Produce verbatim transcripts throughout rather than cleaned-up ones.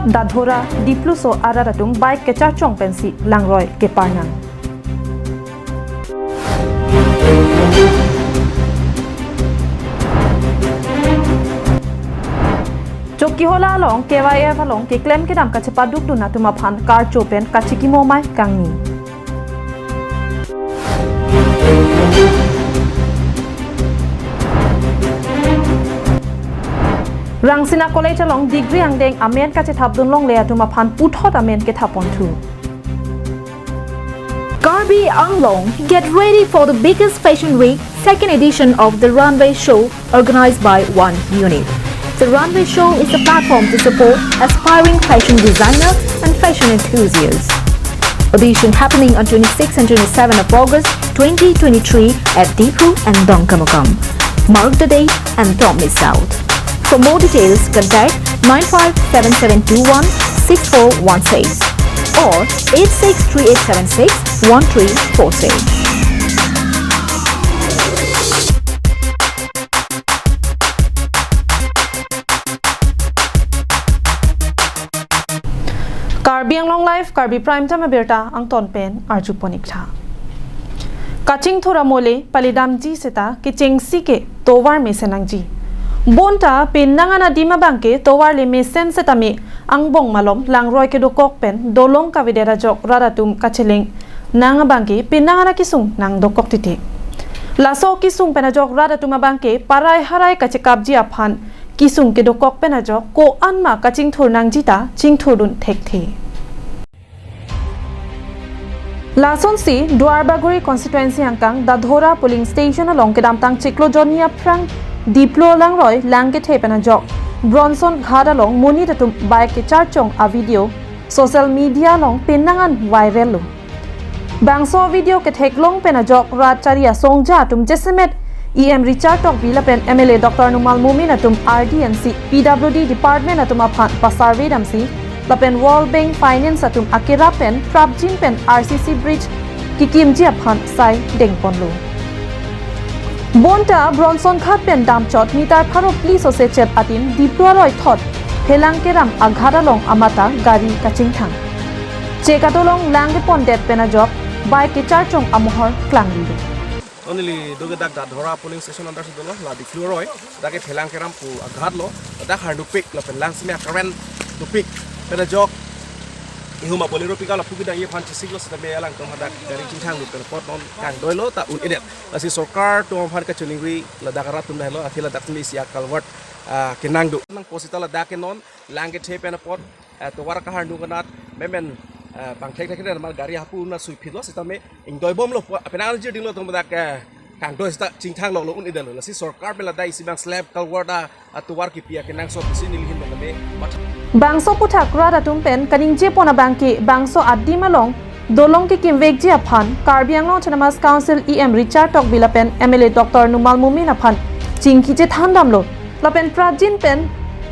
Dadhora, Dipluso arat atum bike kecharchong pensi langroi keparnang. Chokihola along K Y F along keklem kedam kachepadukdun atum aphan karcho pen kachikimo amei kangni. Rangsina College along degree angdeng amen kachethapdun longle atum aphan puthot amen kethaponthu. Karbi Anglong, get ready for the biggest fashion week, second edition of the Runway Show, organized by One Unit. The Runway Show is a platform to support aspiring fashion designer and fashion enthusiasts. Audition happening on twenty-six and twenty-seven of August twenty twenty-three at Diphu and Dongkamukam. Mark the day and don't miss out. For more details, contact nine five seven seven two one six four one six or eight six three eight seven six one three four six. Karbi Anglong Live, Karbi Prime Time abirta angton pen arjuponik tha. Kachingthur amole palidamji seta kechengsi ke tovar mesen nangji. Bonta penang an adim abangke tovar le mesen setame angbong malom langroi kedokok pen dolong kavedet ajok rat atum kachelengnang abangke penang an akesung nangdokok titi. Laso kesung pen ajok rat atum abangke parai harai kachekapji aphan kesung kedokok pen ajok ko-an ma kachingthur nangji ta chingthurdun thekthe. Lasonsi Duarbagori constituency angkang Dadhora polling station along kedamtang chiklo jonni aphrang Diplu langroi lang kethe pen ajok Bronson Ghat along monit atum bike kecharchong a video social media along penang an viral lo. Bangso video ketheklong pen ajok rat chari asongja atum jasemet E M Richard Tokbi lapen M L A Doctor Numal Momin atum R D and C P W D department atum aphan pasarve damsi lapen World Bank Finance atum akerap pen prapjin pen R C C bridge kekimji aphan sai dengponlo. Bonta Bronson Ghat pen damchot meter pharo phli sose chet adim Diplu aroi thot Phelang Keram aghat along amata gari kachingthang. Chek adolong lang kepondet pen ajok bike kecharchong amohor klangrilo. Only do ke dak Dadhora polling station under si dolo, la Diplu aroi, dak ke Phelang Keram pu aghat lo, dak hardupik lapen lang simi akaren dupik pen ajok ihum a Bolero pickup lapu kedang ye aphan chesik lo setame alangtum hadak gari chingthang lo pen apot non kangdoilo ta un-edet. Lasi sorkar atum aphan kachiningri ladak arat atum dahlo, athe ladak simi isi a culvert, ah, kenangduk. Nangpo seta ladak ke non lang kethe pen apot, eh, tovar kahar nung kanat memen, eh, bang thek thek mal gari hapu na suiphit lo setame ingdoibomlo po, penang an jirdinglo atum dak, eh, kangdoi seta chingthang lo lo un-edetlo. Lasi sorkar pen ladak isi bang slab culvert a, a tovar kipi akenangsot isi nelihin pen kami matha. Bangso aputhak rat atum pen kaningjepon abangke bangso adim along dolong kekimvekji aphan Karbi Anglong Autonomous Council E M Richard Tokbi lapen M L A Doctor Numal Momin aphan chingki chethan damlo lapen prapjin pen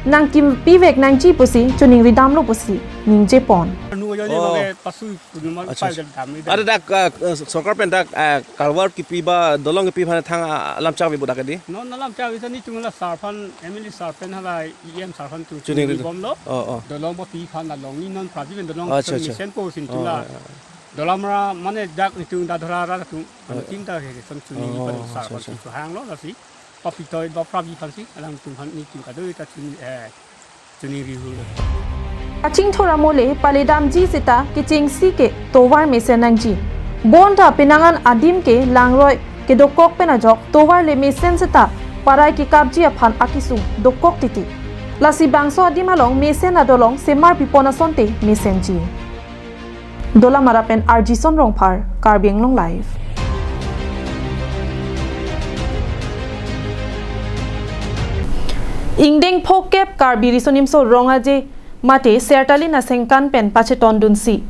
nangkimpivek nangji pusi chiningri damlo pusi ningjepon. Anu ajo je Oh. Bage pasu Numal Acha, pai acha. Jam dam ni Ada dam. Dak, ah, sorkar pen dak, ah, culvert kipi ba dolong kipi aphan thang, ah, alam chak vi bu dak di? Non alam chak vi sa netum la sar aphan, M L A sar pen hala E M sar aphan tu Chuning chuni ri. Bomlo. Oh, oh. Dolong bo pi aphan la long ni non prapjin pen dolong Acha, acha. Mesen po sin Oh, tu la. Oh, oh. Dolamra mane dak netum Dadhora rat atum Oh, anutin ta ke son chuni Oh, pen sar acha, aphan acha. Tu hanglo lasi. Papitoi ba prapjin aphansi alangtum aphan netum kadoi ta chuni, eh, chuningri hulo. Kachingthur amole palidamji seta kechengsi ke tovar mesen nangji. Bonta penang an adim ke langroi kedokok pen ajok tovar le mesen seta parai kekapji aphan akesung dokok titi. Lasi bangso adim along mesen adolong semar pipon asonte mesenji. Dolamara pen R G Son Rongphar, Karbi Anglong Live. Ingdeng phokep Karbi Riso Nimso Rong Aje mate Sertalin Asengkan pen pachetondunsi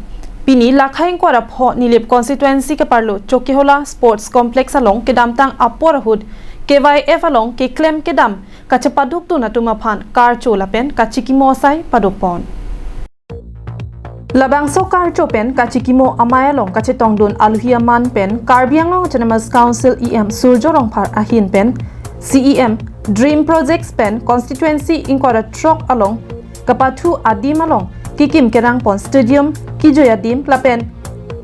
pini Lakhai Ingkoi ra pho Nilip constituency keparlo Chokihola Sports Complex along kedamtang apor ahut K Y F along keklem kedam kachepadukdun atum aphan karcho lapen kachikimo asai padukpon. Labangso karcho pen kachikimo amei along kachetongdun aluhi aman pen Karbi Anglong Autonomous Council E M Surjo Rongphar ahin pen C E M Dream Projects pen constituency ingkoi ra throk along kapathu adim along kekim kerang pon stadium kejui adim lapen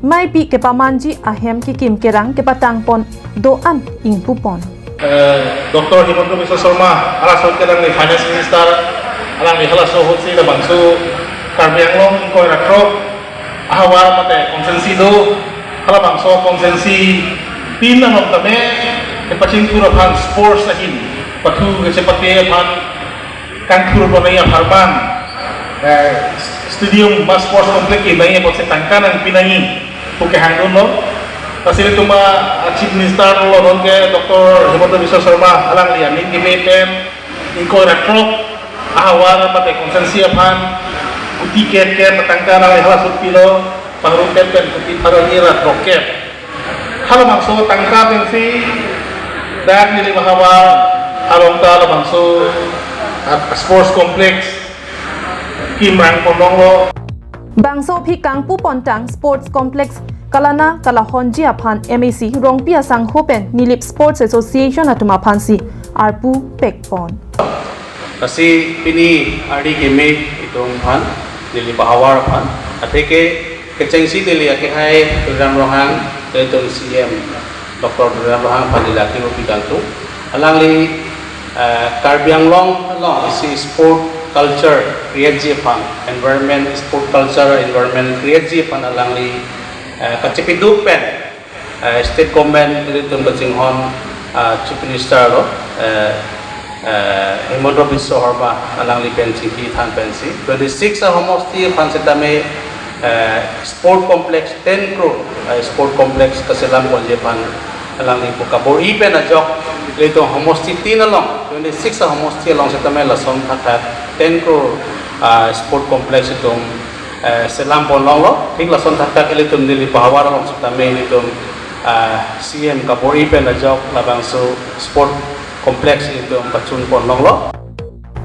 maipi kepamanji ahem kekim kerang kepatang pon do-an ingpu pon. Eh, Doctor Himanta Biswa Sarma, halaso ahut ke alangli Finance Minister, alangli halaso ahutsi labangso Karbi Anglong ingkoi ra throk ahavar mate constituency do, halabangso constituency tin along tame kepachingthur aphan sports ahin pathu kachepate aphan kangthur bonai apharman, eh, stadium ma sports complex kinai apotsi tangka nangpi nangji pu kehangdunlo. Lasi ilitum a Chief Minister lo nonke Doctor Himanta Biswa Sarma alangli aning keme pen ingkoi ra throk ahavar mate constituency aphan kuti kep kep tangka alangli halaso ahut pilo, pangrum pen pen kuti pharo hini ra throk kep. Halabangso tangka pensi dak neli ahavar along ta labangso, ah, sports complex kimrang pon longlo. Bangso aphi kangpu pontang sports complex kalana kalahonji aphan M A C Rongpi asangho pen Nilip Sports Association atum aphansi arpu pek pon. Lasi pini ardi keme itum aphan, Nilip ahavar aphan, atheke kechengsi neli akehai Tuliram Ronghang, itum C M Doctor Tuliram Ronghang aphan neli akehai pi kangtung. Alangli, eh, Karbi Anglong along isi sport culture create ji aphan, environment, sport culture environment create ji aphan alangli, eh, kachepiduk pen, eh, state government ilitum kachinghon, ah, Chief Minister lo, eh, eh, Himanta Biswa Sarma alangli pen chingki than pensi twenty-six ahomosti aphan setame, eh, sport complex ten crore, eh, sport complex kaselam ponji aphan alangli pu kabor-i pen ajok ilitum homosti tin along, twenty-six ahomosti along setame lason thakthak ten crore, ah, sport complex itum, eh, selam pon longlo. Thik lason thakthak ilitum Nilip ahavar along setame ilitum, ah, C M kabor-i pen ajok labangso sport complex itum pachun pon longlo.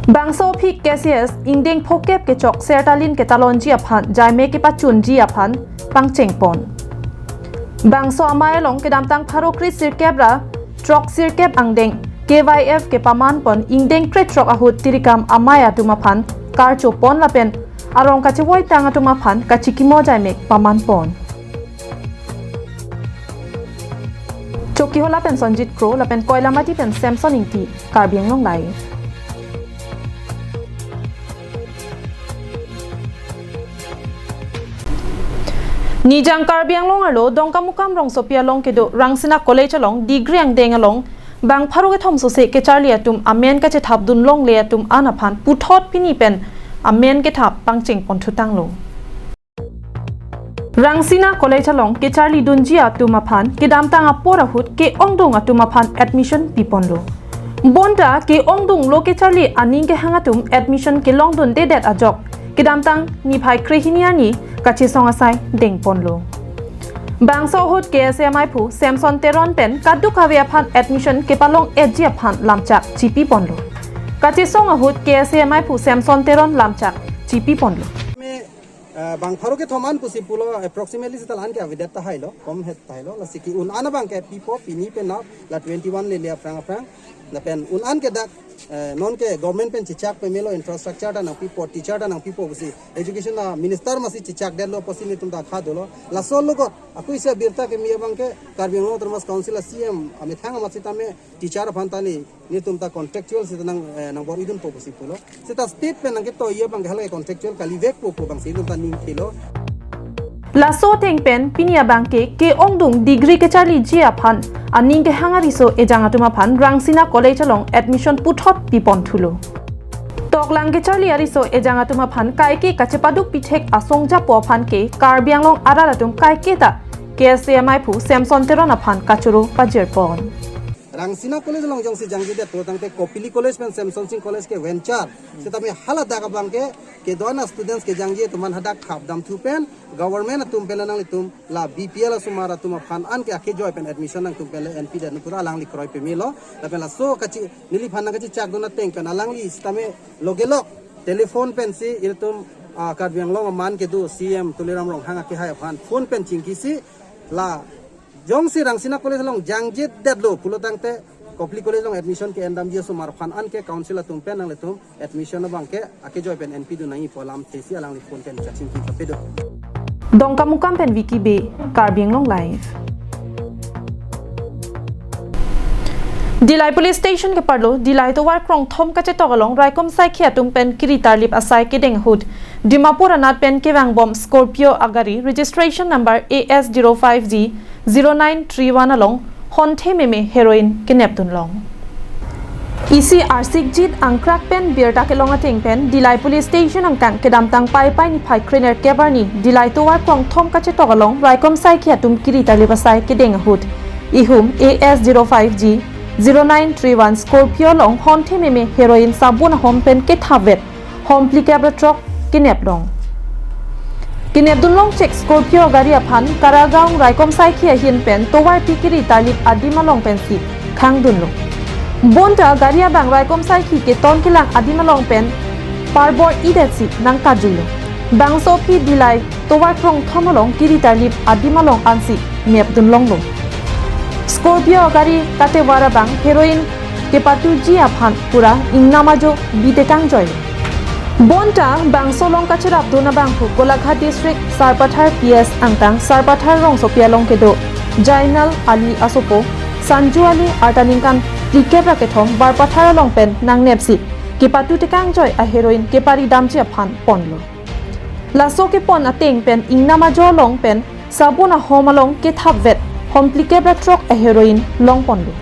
Bangso aphi K C S ingdeng phokep kechok sertalin ketalonji aphan jaime kepachunji aphan pangcheng pon. Bangso amei along kedamtang pharo kre sirkep ra throk sirkep angdeng K Y F kepaman pon ingdeng kre throk ahut tirikam amei atum aphan karcho pon lapen arong kachevoitang atum aphan kachikimo jaime paman pon. Chokihola pen Sonjit Kro lapen Koilamati pen Samson Ingti, Karbi Anglong Live. Nijang Karbi Anglong arlo Dongkamukam rongsopi along kedo Rangsina College along degree angdeng along bang pharo kethom sose kecharli atum amen kachethap dun longle atum an aphan puthot pini pen amen kethap pangcheng pon thutanglo. Rangsina College along kecharli dunji atum aphan kedamtang apor ahut ke-ongdung atum aphan admission piponlo. Bonta ke-ongdung lo kecharli aning kehang atum admission kelong dundedet ajok kedamtang niphai krehini arni kachesong asai dengponlo. Bangso ahut K S A M I phu Samson Teron pen kadokave aphan admission kepalong-etji aphan lamchak chipiponlo. Kachesong ahut K S A M I phu Samson Teron lamchak chipiponlo. Me, eh, bang pharo kethom an pusi pulo approximately seta la-an ke avedet tahailo, kom het tahailo, lasi ke-un an abang ke pipo pini pen nau la twenty-one lele aphrang aphrang. Lapen un an ke dak, eh, nonke government pen chechak pemelo, infrastructure ta nangpipo, teacher ta nangpipo pusi education a minister masi chechakdetlo pusi netum ta khadolo. Laso logot ako isi abirta keme abang ke Karbi Anglong Autonomous Council a C M amethang amat sitame teacher aphan ta ne netum ta contractual sita nang, eh, nangbor-idunpo pusi pulo. Sita state pen nangketoi abang ke hala contractual kalivekpo pu abang si netum ta ning thelo. Laso ateng pen pini abang ke ke-ongdung degree kecharliji aphan aning kehang ariso ejang atum aphan Rangsina College along admission puthot pipon thulo. Toklang kecharli ariso ejang atum aphan kaike kachepaduk pithek asong japo aphan ke Karbi Anglong arat atum kaike ta K S A M I phu Samson Teron aphan kachoro pajirpon. Rangsina College along jongsi jangjedet pulotangte Kopili College pen Samson Singh College ke venture. Sitame haladak abang ke kedo-an a students kejangje atum an hadak khapdamthu pen government atum pen nanglitum la B P L asomar atum aphan an ke akejoi pen admission nangtum pen le N P dan pura alangli kroi pemelo. Lapen laso kachi neliphan nangkachechakdun ateng pen alangli sitame logelok telephone pensi ilitum, ah, Karbi Anglong aman kedo C M Tuliram Ronghang akehai aphan phone pen chingkisi la jongsi Rangsina College along jangjedetlo pulotangte Kopili College along admission ke-endamji asomar aphan anke council atum pen nanglitum admission abang ke akejoi pen enpidun nangji pu alamthe si alangli phone pen kachingki kapedo. Dongkamukam pen Vicky Bey, Karbi Anglong Live. Dillai Police Station keparlo Dillai tovar krongthom kachetok along raikom saikhi atum pen kiri tarlip asai kedeng ahut Dimapur anat pen kevangbom Scorpio agari registration number A S zero five G zero nine three one along honthe meme heroin kenepdunlong. Isi arsikjit angkrak pen birta kelong ateng pen Dillai Police Station angkang kedamtang Paipai niphai krenerkep arni Dillai tovar krongthom kachetok along raikom saikhi atum kiri tarlip asai kedeng ahut ihum A S zero five G zero nine three one Scorpio along honthe meme heroin sabun ahom pen kethapvet hom phlikep ra throk kenepdun. Kenepdunlong chek Scorpio gari aphan Karagaon raikom saikhi ahin pen tovarpi kiri tarlip adim along pensi khangdunlo. Bonta gari abang raikom saikhi keton kelang adim along pen parbor-idetsi nangkarjuilo. Bangso aphi Dillai tovar krongthom along kiri tarlip adim along ansi nepdunlonglo. Scorpio gari katevar abang heroin kepatuji aphan pura ingnam ajo bite kangjoi. Bonta bangso along kacherapdun abangphu Golaghat District Sarpathar P S angtang Sarpathar rongsopi along kedo Jainal Ali asopo Sanju Ali arta ningkan phlikep ra kethom Barpathar along pen nangnepsi kepatu tekangjoi a heroin keparidamji aphan ponlo. Laso kepon ateng pen ingnam ajo along pen sabun ahom along kethapvet hom phlikep ra throk a heroin longponlo.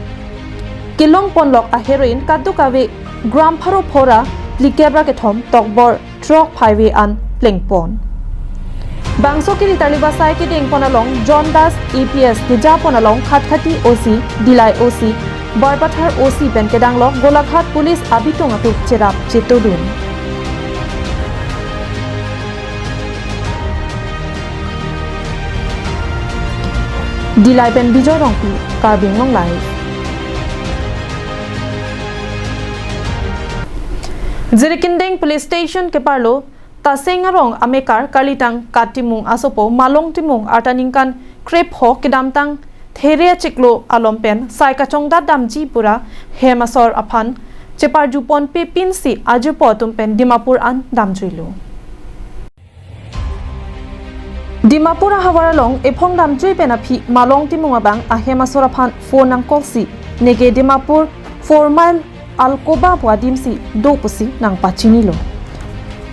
Kelongponlok a heroin kadokave gram pharo phora phlikep ra kethom tokbor throk phaive an plengpon. Bangso kiri tarlip asai kedengpon along John Das A P S kejapon along Khatkhati O C, Dillai O C, Barpathar O C pen kedanglok Golaghat Police abitung atum cherap chetodun. Dillai pen Bijoy Rongpi, Karbi Anglong Live. Jirikindeng Police Station keparlo Taseng arong amekar Karlitang Kat Timung asopo Malong Timung arta ningkan krepho kedamtang There achiklo alom pen sai kachongdat damji pura hem asor aphan cheparjuponpe pinsi ajupo atum pen Dimapur an damjuilo. Dimapur ahavar along ephong damjui pen aphi Malong Timung abang ahem asor aphan phone nangcall si neke Dimapur four mile Alcoba pu adimsi do pusi nangpachinilo.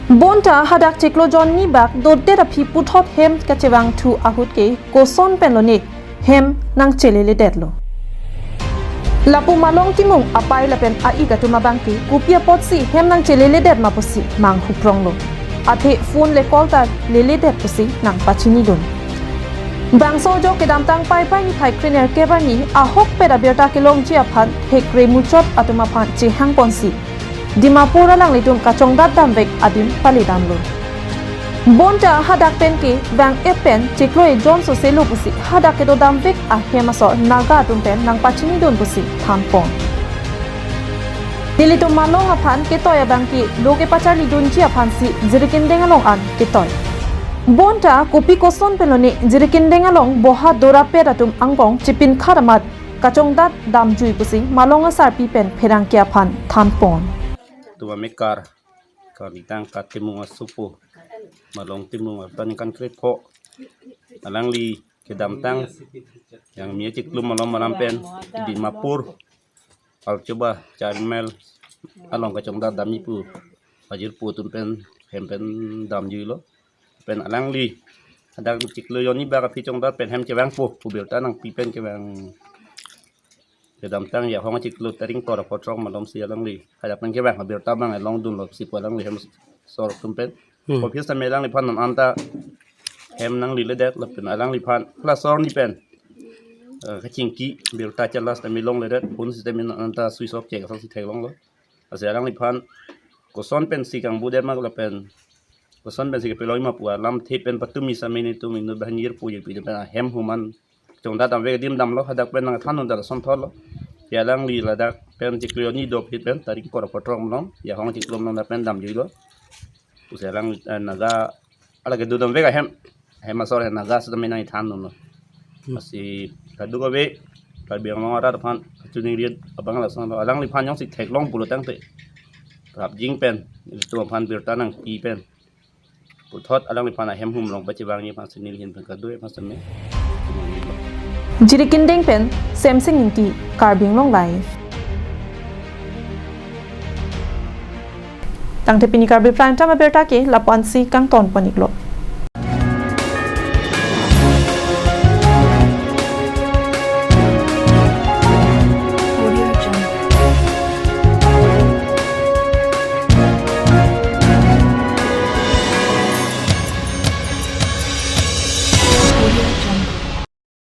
Bonta hadak chiklo jonni bak dodet aphi puthot hem kachevangthu ahut ke koson pen lone hem nangcheleledetlo. Lapu Malong Timung apei lapen a-ik atum abang ke kopi apotsi hem nangcheleledet ma pusi manghupronglo. Athe phone le call ta leledet pusi nangpachinidun. Bangso ajo kedamtang Paipai niphai krenerkep arni ahokpet abirta kelongji aphan thekre muchot atum aphan chehangponsi Dimapur alanglitum kachongdat damvek adim palidamlo. Bonta hadak pen ke vang-et pen chiklo ejon soselo pusi hadak kedo damvek ahem asor Naga atum pen nangpachinidun pusi thanpon. Nelitum Malong aphan ketoi abang ke lo kepacharlidunji aphansi Jirikindeng along an ketoi. Bonta kopi koson pen lone Jirikindeng along boha dorapet atum angbong chipinkhat amat kachongdat damjui pusi Malong asarpi pen pherangke aphan thanpon. Tum amekar Karlitang Kat Timung asopo Malong Timung arta ningkan krepho, alangli kedamtang yang mia chiklo malom malam pen Dimapur Alcoba four mile along kachongdat damji pu ajirpo atum pen hem pen damjuilo. Pen alangli hadak chiklo jonni bak aphi chongdat pen hem chevangpo pu birta nangpi pen kevang. Kedamtang ya hong chiklo tarik ingkoi ra pho throk malomsi alangli hadak pen kevang birta abang longdunlo si pu alangli hem asor atum pen. Hmm. Office tame alangliphan non anta hem nangleledet lapen alangliphan class arni pen, eh, kachingki birta chelas tame longledet, phone si tame non anta switch off chek asonsi theklonglo. Lasi alangliphan koson pensi kangbudet ma lapen koson pensi kepelong ma pu alamthe pen patumi same nelitum inut banghini jirpo jirpi atum pen ahem human chongdat damvek adim damlo, hadak pen nangthandun ta lason thotlo. Ya alangli ladak pen chiklo jonni do aphi pen tarik ingkoi ra pho throk malom ya hong chiklo malom pen damjuilo. Pusi alang, eh, Naga alake do damvek ahem, ahem asor ahem Naga setame nangthandunlo. Hmm. Lasi kadokave Karbi Anglong arat aphan choningri abang lason alangliphan jongsi theklong pulo tangte, rapjing pen, nelitum aphan birta nangpi pen, puthot alangliphan ahem humlong pachevangji aphansi neli ahin pen kadokave aphan seme. Jirikinding pen Semsing Ingti, Karbi Anglong Live. Tangte pini Karbi Prime Time abirta ke lapu-ansi kangton pon-iklo.